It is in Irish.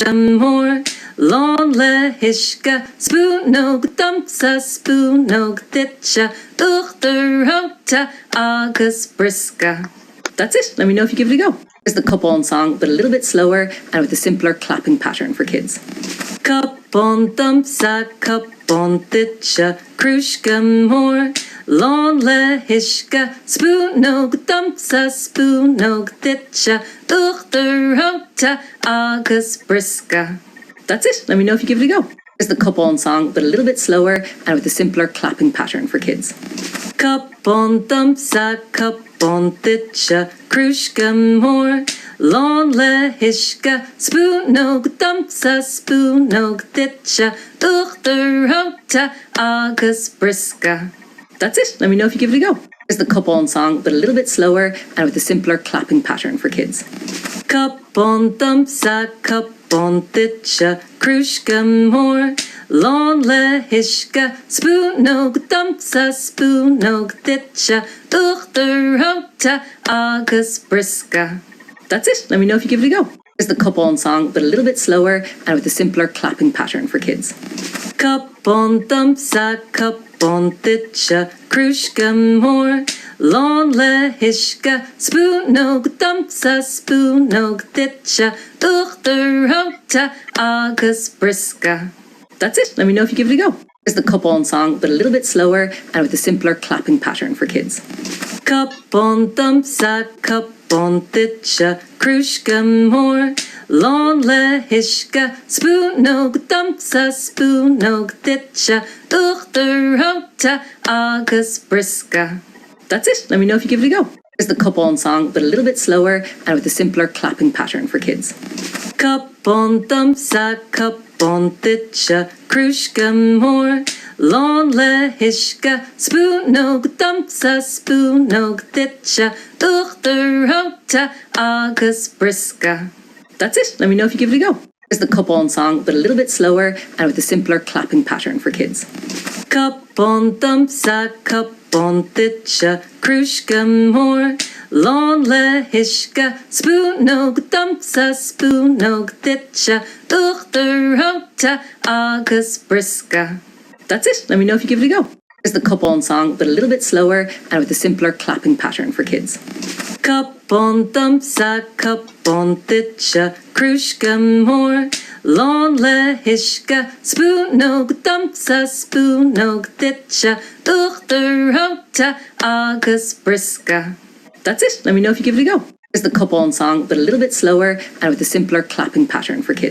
Crúisce mór, lán le huisce, Spúnóg domsa, spúnóg duitse, Uachtar reoite agus briosca. That's it, let me know if you give it a go. Here's the cupán song but a little bit slower and with a simpler clapping pattern for kids. Cupán domsa, cupán duitse, Crúisce mór, lán le huisce, Spúnóg domsa, spúnóg duitse, Uachtar reoite agus briosca. That's it, let me know if you give it a go. Here's the cupán song but a little bit slower and with a simpler clapping pattern for kids. Cupán domsa, cupán duitse, Crúisce mór, lán le huisce, Spúnóg domsa, spúnóg duitse, Uachtar reoite agus briosca. That's it, let me know if you give it a go. Here's the cupán song but a little bit slower and with a simpler clapping pattern for kids. Cupán domsa, cupán duitse, Crúisce mór, lán le huisce, Spúnóg domsa, spúnóg duitse, Uachtar reoite agus briosca. That's it, let me know if you give it a go. Here's the cupán song but a little bit slower and with a simpler clapping pattern for kids. Cupán domsa, cupán duitse, Crúisce mór, lán le huisce, Spúnóg domsa, spúnóg duitse, Uachtar reoite agus briosca. That's it, let me know if you give it a go. Here's the cupán song but a little bit slower and with a simpler clapping pattern for kids. Cupán domsa, cupán duitse, Crúisce mór, lán le huisce, Spúnóg domsa, spúnóg duitse, Uachtar reoite agus briosca. That's it, let me know if you give it a go. Here's the cupán song but a little bit slower and with a simpler clapping pattern for kids. Cupán domsa, cupán duitse, Crúisce mór, lán le huisce, Spúnóg domsa, spúnóg duitse, Uachtar reoite agus briosca. That's it, let me know if you give it a go. Here's the cupán song but a little bit slower and with a simpler clapping pattern for kids. Cupán domsa, cupán duitse, Crúisce mór, lán le huisce, Spúnóg domsa, spúnóg duitse, Uachtar reoite agus briosca. That's it, let me know if you give it a go. Here's the cupán song but a little bit slower and with a simpler clapping pattern for kids. Cupán domsa, cupán duitse, Crúisce mór, lán le huisce, Spúnóg domsa, spúnóg duitse, Uachtar reoite agus briosca. That's it, let me know if you give it a go. Here's the cupán song but a little bit slower and with a simpler clapping pattern for kids.